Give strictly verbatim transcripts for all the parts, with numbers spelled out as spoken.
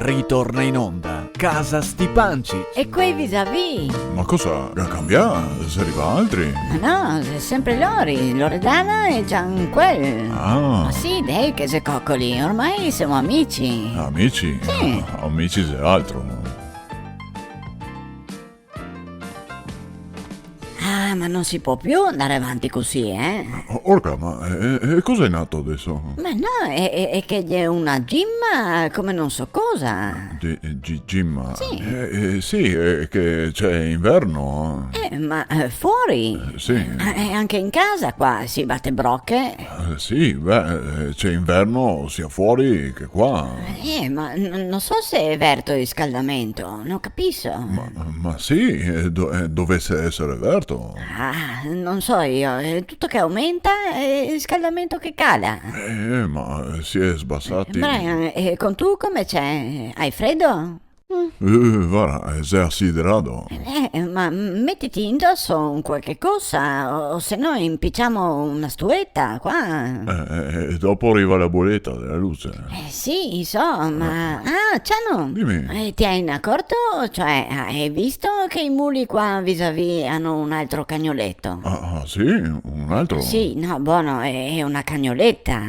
Ritorna in onda Casa Stipancich. E quei visavì? Ma cosa? Ga cambià? Xe rivà altri? Ma no, xe sempre lori, Loredana e Gian quel. Ah. Ma sì, dei, che xe cocoli, ormai semo amici. Amici? Sì. Ah, amici xe altro. Ah, ma no se pol più andar avanti cusì, eh? O-, orca, ma, eh, eh, cosa xe nato deso? Ma no, xe, xe, xe che xe una gimma come no so cosa. Gi-, gi-, gimma? Sì. Eh, eh, sì, xe che xe inverno. Eh, ma, eh, fora? Eh, sì. Eh, eh, anca in casa qua se bate broche. Eh, sì, beh, eh, xe inverno sia fora che qua. Eh, ma n-, no so se xe verto el riscaldamento, no capiso. Ma, ma sì, eh, do-, eh, dovese eser verto. Ah, no so mi, xe tuto che aumenta e el riscaldamento che cala. Eh, ma se xe sbasà. Brian, e con ti come xe? Te ga fredo? Mm. Eh, varda, eh, xe asiderà. Eh, ma metite indoso un qualche cosa, o, o se no inpiciamo una stueta qua. Eh, eh, e dopo riva la boleta dela luce. Eh, sì, insoma. Eh. Ah, Ciano! Dime. Eh, te ga acorto? Cioè, te ga visto che i muli qua visavì ga un altro cagnoleto? Ah, ah, sì? Un altro? Sì, no, bon, xe, xe una cagnoleta.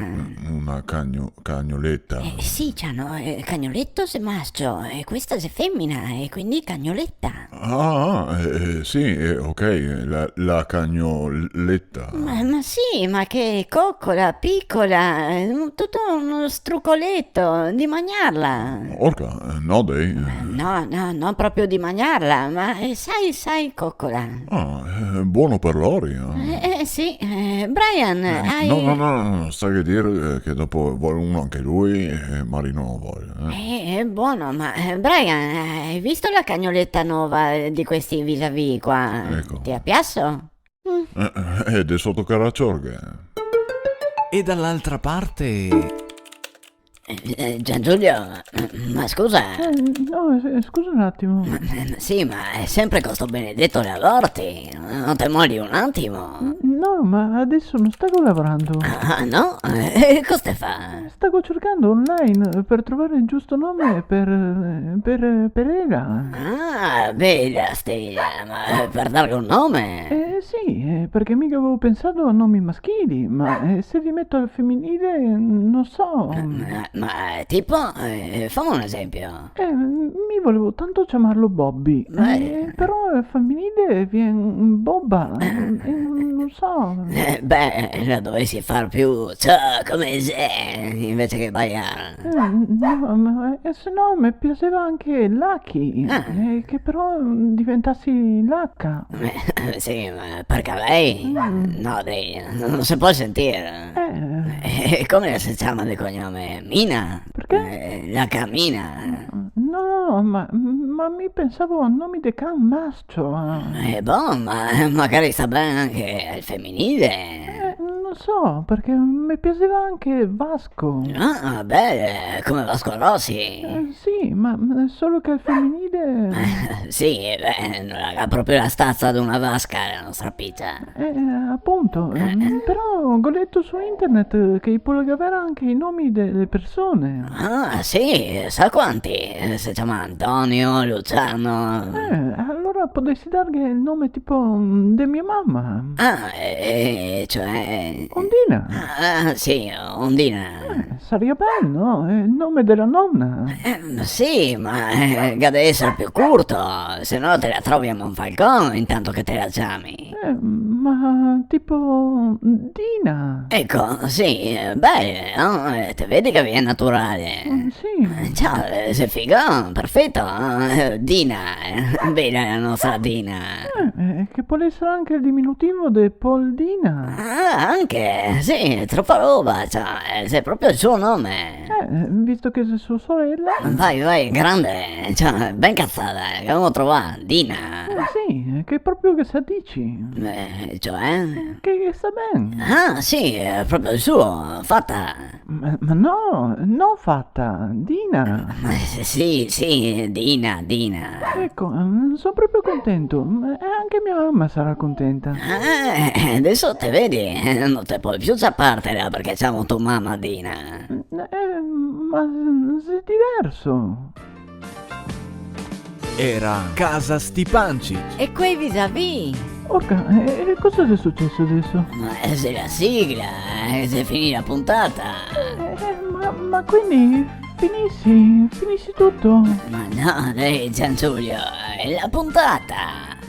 Una cagno-, cagnoleta. Eh, sì, Ciano, eh, cagnoleto xe mascio, e questa xe femina, e quindi cagnoleta. Ah, ah, eh, eh, sì, eh, ok, la, la cagnoleta. Ma, ma sì, ma che cocola, picola, eh, un, tuto uno strucoleto, de magnarla. Orca, eh, no, dei. Ma no, no, no proprio de magnarla, ma, eh, sa, sa, cocola. Ah, eh, bon par lori, eh. Eh, eh, sì, eh, Brian, eh, te ga... No, no, no, no, sta che dir, eh, che dopo vol uno anca lu, e Marino no vol, eh. Eh, xe bon, ma, eh, Brian, te ga visto la cagnoleta nova, eh, de questi visavì qua? Eco. Te ga piaso? Mm. Eh, eh, eh, deso tocarà ciorghe. E da l'altra parte? Eh, eh, Giangiulio, ma scusa. Eh, no, eh, scusa un atimo. Ma, eh, sì, ma xe sempre co sto benedeto lavorti, no te moli un atimo? No, ma deso no stago lavorando. Ah, no? E cosa te fa? Stago cercando online per trovar el giusto nome per, per, per ela. Ah, bela stela, ma per darghe un nome? Eh, sì, eh, parché mi gavevo pensà a nomi maschili, ma, eh, se li meto al feminile, no so. Ma, ma, tipo, eh, fame un esempio. Eh, mi volevo tanto ciamarlo Bobby, eh, però al feminile vien Bobba, eh, no so. Eh, beh, la dovesi far più ciò, come xe, invese che baiar. Eh, no, ma, eh, se no me piaseva anca Lucky, eh, che però diventasi Laca. Eh, sì, ma par cavei? Mm. No, dei, no se pol sentir. Eh. E come se ciama de cognome? Mina? Parché? Eh, la Camina. No, no, ma, ma mi pensavo a nomi de can mascio, eh. Eh, bon, ma magari sta ben anca al feminile. Eh, no so, parché me piaseva anca Vasco. Ah, beh, come Vasco Rossi. Eh, sì, ma, ma solo che al feminile... Sì, beh, no la ga proprio la staza de una vasca, la nostra Pita. Eh, apunto, ehm, però go leto su internet che i pol gaver anca i nomi dele persone. Ah, sì, sa quanti? Eh, se ciama Antonio, Luciano. Eh, alora podesi darghe el nome tipo, mm, de mia mama. Ah, eh, cioè... Ondina. Ah, sì, Ondina. Eh, saria bel, no? El nome dela nona. Eh, sì, ma, eh, ga de eser più curto, se no te la trovi a Monfalcon intanto che te la ciami. Eh, ma tipo Dina. Eco, sì, eh, beh, no? Eh, te vedi che vien naturale. Mm, sì. Eh, ciò, eh, xe figo, perfeto, eh, Dina, eh, bela la nostra Dina. Eh, eh, che pol eser anca el diminutivo de Paul Dina. Ah, anca, sì, tropa roba, ciò, eh, xe proprio el suo nome. Eh, visto che xe sua sorela. Vai, vai, grande, ciò, ben cazada, che gavemo trovà, Dina. Eh, sì, che proprio che sa disi. Eh, cioè? Che, che sta ben. Ah, sì, xe proprio el suo, fata. Ma, ma no, no fata, Dina. Ma sì, sì, Dina, Dina. Eco, mm, son proprio contento. E anca mia mama sarà contenta. Eh, deso te vedi, eh, no te pol più ciapartela parché ciamo to mama Dina. Eh, ma xe diverso. Era Casa Stipancich. E quei visavì? Orca, e, e cosa xe suceso deso? Ma xe la sigla, eh, xe finì la puntata. Eh, ma, ma quindi finisi, finisi tuto? Ma no, dai, Giangiulio, xe la puntata.